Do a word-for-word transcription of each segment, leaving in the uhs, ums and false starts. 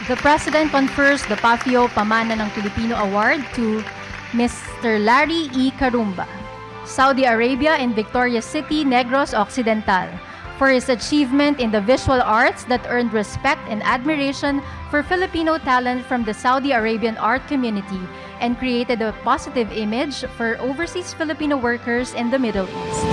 The President confers the Pafio Pamana ng Pilipino Award to Mister Larry E. Carumba, Saudi Arabia and Victorias City, Negros Occidental, for his achievement in the visual arts that earned respect and admiration for Filipino talent from the Saudi Arabian art community and created a positive image for overseas Filipino workers in the Middle East.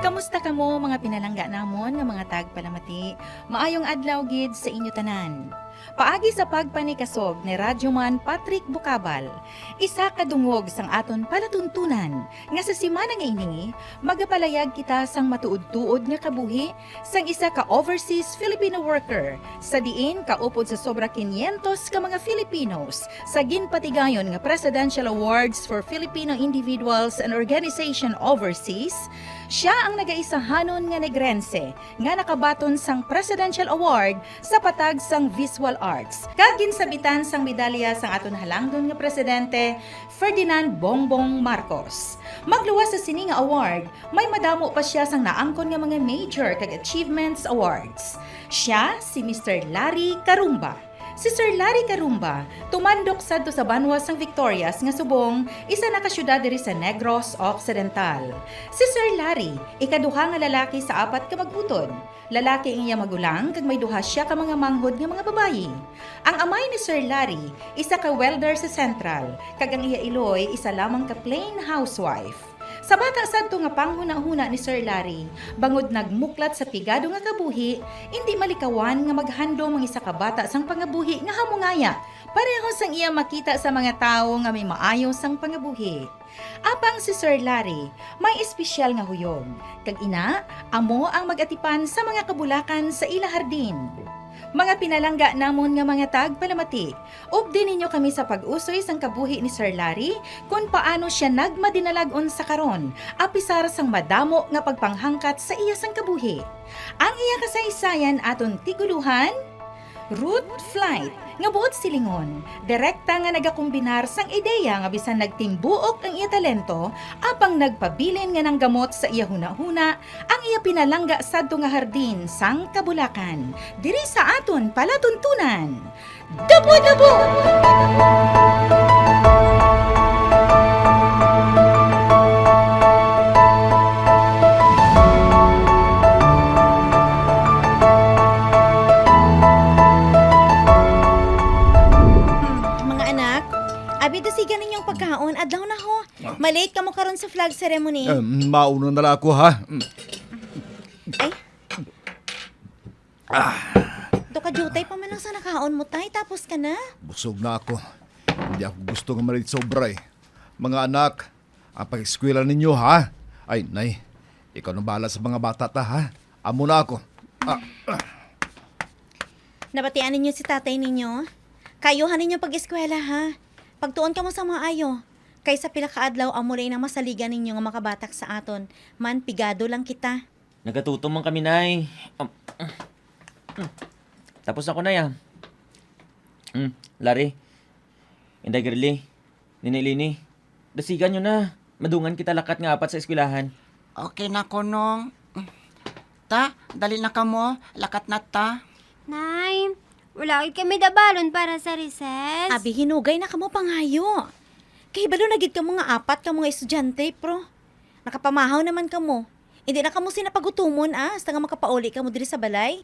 Kamusta kamo, mga pinalangga namon nga mga tagpalamati? Maayong adlaw gid sa inyo tanan. Paagi sa pagpanikasog ni Radyoman Patrick Bucabal, isa ka dungog sang aton palatuntunan nga sa semana nga ini, magapalayag kita sang matuod-tuod nga kabuhi sang isa ka overseas Filipino worker, sa diin kaupod sa sobra quinientos ka mga Filipinos sa ginpatigayon nga Presidential Awards for Filipino Individuals and Organization Overseas, siya ang nagaisahanon nga Negrense nga nakabaton sang Presidential Award sa patag sang visual arts, kag ginsabitan sang medalya sang aton halangdon nga presidente, Ferdinand Bongbong Marcos. Magluwas sa sini nga award, may madamo pa siya sang naangkon nga mga major kag achievements awards. Siya si Mister Larry Carumba. Si Sir Larry Carumba tumandok sadto sa banwa sang Victorias nga subong isa na ka syudad diri sa Negros Occidental. Si Sir Larry, ikaduha nga lalaki sa apat ka mag-utod. Lalaki ang iya magulang, kag may duha sia ka mga manghod nga mga babayi. Ang amay ni Sir Larry, isa ka welder sa Central, kag ang iya iloy, isa lamang ka plain housewife. Sa bata sadto nga panghunahuna ni Sir Larry, bangod nagmuklat sa pigado nga kabuhi, indi malikawan nga maghandom ang isa ka bata sang pangabuhi nga hamungaya, pareho sang iya makita sa mga tawo nga may maayo sang pangabuhi. Apang si Sir Larry may espesyal nga huyog, kag ina, amo ang mag-atipan sa mga kabulakan sa ila hardin. Mga pinalangga namon nga mga tagpalamati, updi ninyo kami sa pag-usoy sang kabuhi ni Sir Larry, kon paano sia nagmadinalag-on sa karon, apisar sang madamo nga pagpanghangkat sa iya sang kabuhi. Ang iya kasaysayan aton tig-uluhan, Root Flight, nga buot silingon, direkta nga nagakombinar sang ideya nga bisan nagtimbuok ang iya talento, apang nagpabilin nga nanggamot sa iya hunahuna ang iya pinalangga sadto nga hardin sang kabulakan. Diri sa aton palatuntunan, Dabo-dabo! Hmm, mga anak, abi, dasigan ninyong pagkaon. Adlaw na ho. Ah. Malate kamo karon sa flag ceremony. Eh, mauna na lang ako, ha? Mm. Ay. Ah. Do ka jutay pa man lang sa nakaon mo, tay. Tapos ka na? Busog na ako. Hindi ako gusto nga malate sobra, eh. Mga anak, ang pag-eskwela ninyo, ha? Ay, nay, ikaw nang bahala sa mga bata ta, ha? Amo na ako. Ah, ah. Nabatian ninyo si tatay ninyo? Kaayuhan ninyo pag-eskwela, ha? Pagtuon kamo sa maayo. Kay sa pila ka adlaw, amo lang ang masaligan ninyo nga makabatak sa aton. Man, pigado lang kita. Nagatutom man kami, Nay. Um, mm. Tapos ako, Nay, ah. Mm, Larry, Inday Girly, Ninay Lini, dasigan nyo na. Madungan kita lakat nga apat sa eskwelahan. Okay na ko, Nong. Ta, dali na kamo. Lakat na ta. Nay, wala gid kami dabalon para sa recess. Abi, hinugay na kamo pangayo. Kahibalo na gid kamo nga apat ka mga estudyante, pero nakapamahaw naman kamo. Hindi na kamo sina pagutumon, ah, hasta nga makapauli kamo diri sa balay.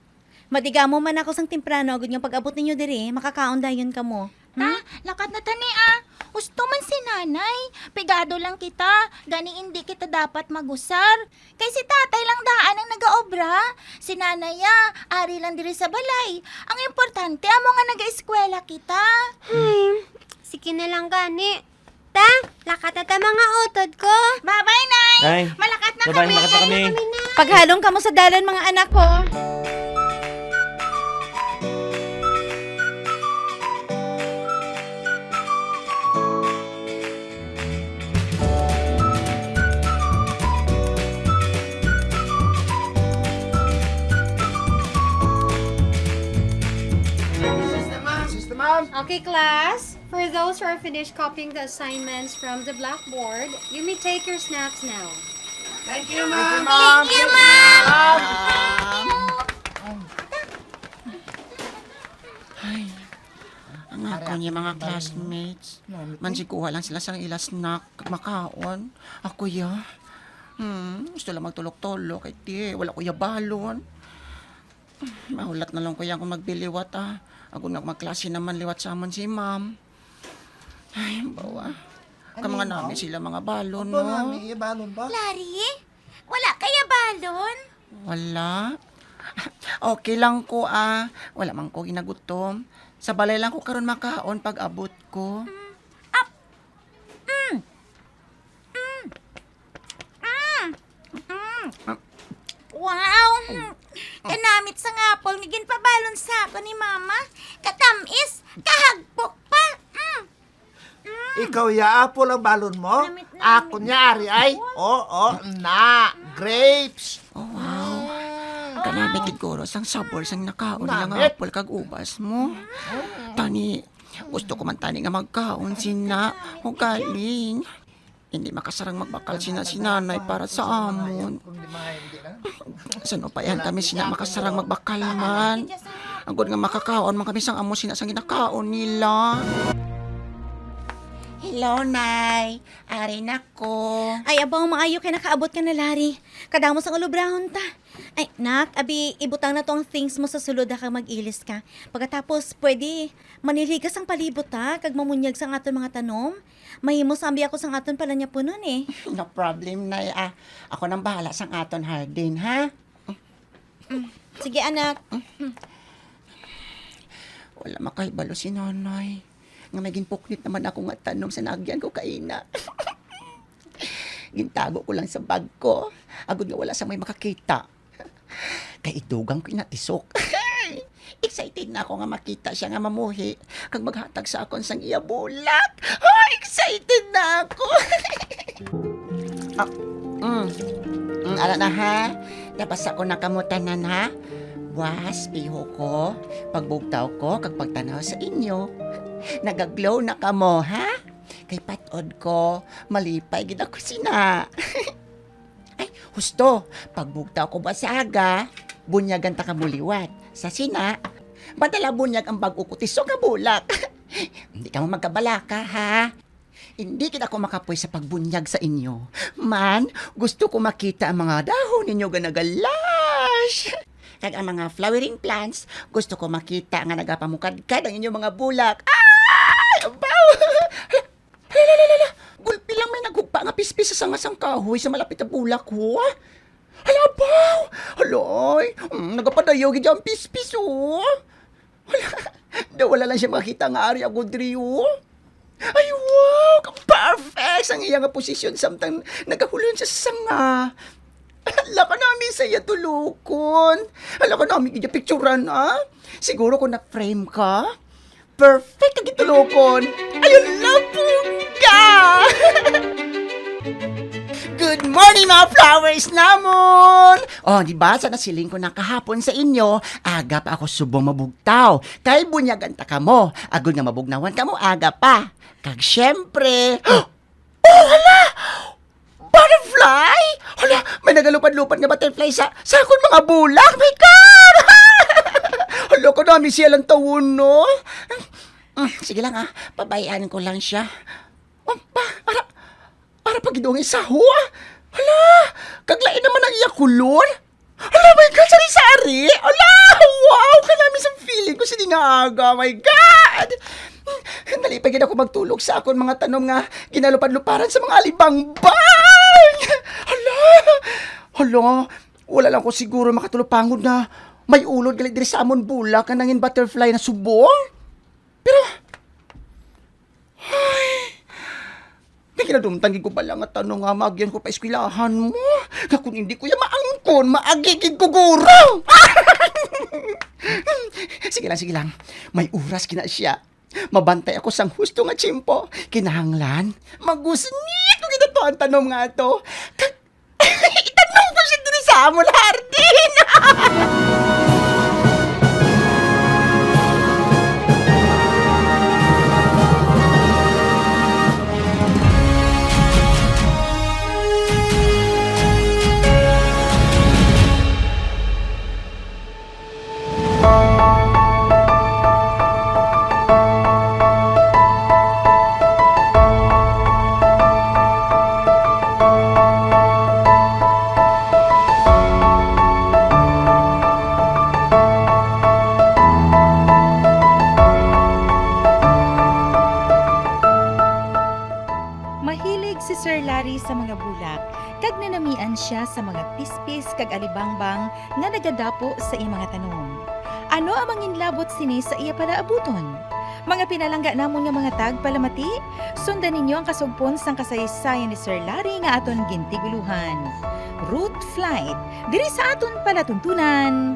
Matigamo man ako sang temprano, agud nga pag-abot ninyo diri, makakaon dayon kamo. Ta, hmm? Lakat na tani, ah. Husto man si Nanay. Pigado lang kita. Gani indi kita dapat magusar. Kay si Tatay lang daan ang nagaobra. Si Nanay, ah, ari lang diri sa balay. Ang importante, amo nga nagaeskwela kita. Hmm, sige na lang gani. Ta, lakat na ta, mga utod ko. Babay, Nay. Nay, malakat na kami. Malakat na kami. Paghalong kamo sa dalan, mga anak ko. Okay, class, for those who are finished copying the assignments from the blackboard, you may take your snacks now. Thank you, Ma'am. Ma'am. Thank you, Ma'am. Ay, ang ako niya mga classmates. Mansig kuha lang sila sang ila snack, makaon. Ako ya. Hmm, gusto lang magtulok-tulok kay ti, wala ko ya balon. Mahulat na lang ko yan kung magbiliwat ah. Ako nga magklase naman liwat sa amon si ma'am. Ay, bawa. Ka mga nami sila mga balon, Ano no? Nami, iya balon ba? Larry? Wala kaya balon? Wala. Okay lang ko ah. Wala man ko ginagutom. Sa balay lang ko karon makaon pag abot ko. Ap! Mm! Mm! Mm! Mm! Wow! Kanamit sa ngapol nga ginpabalon sa ako ni Mama. Katamis, kahagpok pa. Mm! Ikaw ya, apple ang balon mo? Namit-namit. Ako niya, ari ay. Oo, na. Grapes. Oh, wow. Kanami gid guro sang sabor sang nakaon nila nga Namit. Apple kag ubas mo. Tani, gusto ko man tani nga magkaon sina. Ugaling. Hindi makasarang magbakal sina si nanay para sa amon. Sano pa yan kami sina makasarang magbakal man? Agod nga makakaon man kami sang amo sina sang ginakaon nila. Hello, Nay. Ari na ko. Ay, abaw, maayo kay nakaabot ka na, Larry. Kadamo sang ulubrahon ta. Ay, nak, abi, ibutang na to ang things mo sa sulod ha, kag mag-ilis ka. Pagkatapos, pwede manilhig ka sang palibot ha, kag mamunyag sang aton mga tanom. Mahimo sambi ako sang aton palanyapunon eh. No problem, Nay. Ah, ako nang bahala sang aton hardin, ha? Sige, anak. Wala makahibalo si nanay nga may ginpuknit naman ako nga tanom sa naagyan ko kaina. Gintago ko lang sa bag ko, agod nga wala sa may makakita. Kay idugang ko inatisok. Excited na ako nga makita siya nga mamuhi kag maghatag sa akon sang iya bulak. Oh, excited na ako. Ah, mm. Mm, ala na ha. Nabasa ko na kamo tanan ha. Buwas, piho ko, pagbugtaw ko, kag pagtanaw sa inyo. Nagaglow na kamo, ha? Kay patod ko, malipay gid ako sina. Ay, husto, pagbugtaw ko ba sa aga, bunyagan ta kamo liwat. Sa sina, madala bunyag ang bag-o ko tiso ka bulak. Hindi kamo magkabalaka, ha? Hindi gid ako makapoy sa pagbunyag sa inyo. Man, gusto ko makita ang mga dahon ninyo nga nagalash. Kag ang mga flowering plants, gusto ko makita nga nagapamukadkad ang inyong mga bulak. Ay! Abaw! Hala, hala, hala, hala. Gulpi lang may naghugpa nga pispis sa sanga sang kahoy sa malapit na bulak, ho. Hala, abaw! Haloy! Mm, nagapadayaw gid ang pispis, oh. Wala, daw wala lang siya makita nga ari ako diri, oh. Ay, wow! Perfect! Ang iya nga posisyon samtang nagahulon sa sanga. Hala ka nami sa iya tulukon. Hala ka nami iya picturan, ah. Siguro kung na-frame ka, perfect ka gitulukon. Ayun lang, bongga! Good morning, mga flowers namon! Oh, di ba? Sa nasiling ko na kahapon sa inyo, aga pa ako subong mabugtaw. Kay bunyagan ta kamo. Agod nga mabugnawan kamo, aga pa. Kag syempre, oh, hala! Butterfly! Hala, may nagalupad-lupad nga butterfly sa, sa akon mga bulak. My God! Hala, kanami siya lang tawon, no? Mm, sige lang, ah. Pabayaan ko lang siya. Oh, pa, ara, ara pa gid ang isa, ho, ah. Hala, kag lain naman ang iya kulor. Hala, my God, sari-sari! Hala, wow! Kanami sa feeling ko sini nga aga, my God! Nalipay gid ako magtulog sa akon mga tanom nga ginalupad-luparan sa mga alibangbang! Hala! Hala, wala lang ko siguro makatulog pangod nga may ulod gali diri sa amon bulak nga nangin butterfly na subong. Pero, ay, may kinadumtan gid ko bala nga tanom nga maagyan ko pa eskwelahan mo. Nga kung hindi ko ya maangkon, maagi gid ko guro. Sige lang, sige lang. May oras kina siya. Mabantay ako sang husto nga tiyempo. Kinahanglan, magusnit ko gid ato ang tanom nga ato. Kag itanom ko siya diri sa amon hardin. Larry sa mga bulak, kag nanamian sia sa mga pispis kag alibangbang nga nagadapo sa iya mga tanom. Ano ang manginlabot sini sa iya palaabuton? Mga pinalangga namon nga mga tagpalamati, sundan ninyo ang kasugpon sang kasaysayan ni Sir Larry nga aton gintigulohan. Root Flight, diri sa aton palatuntunan,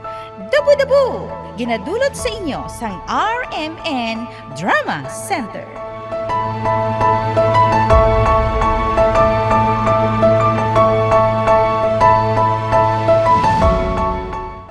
Dabo-Dabo, ginadulot sa inyo sang R M N Drama Center.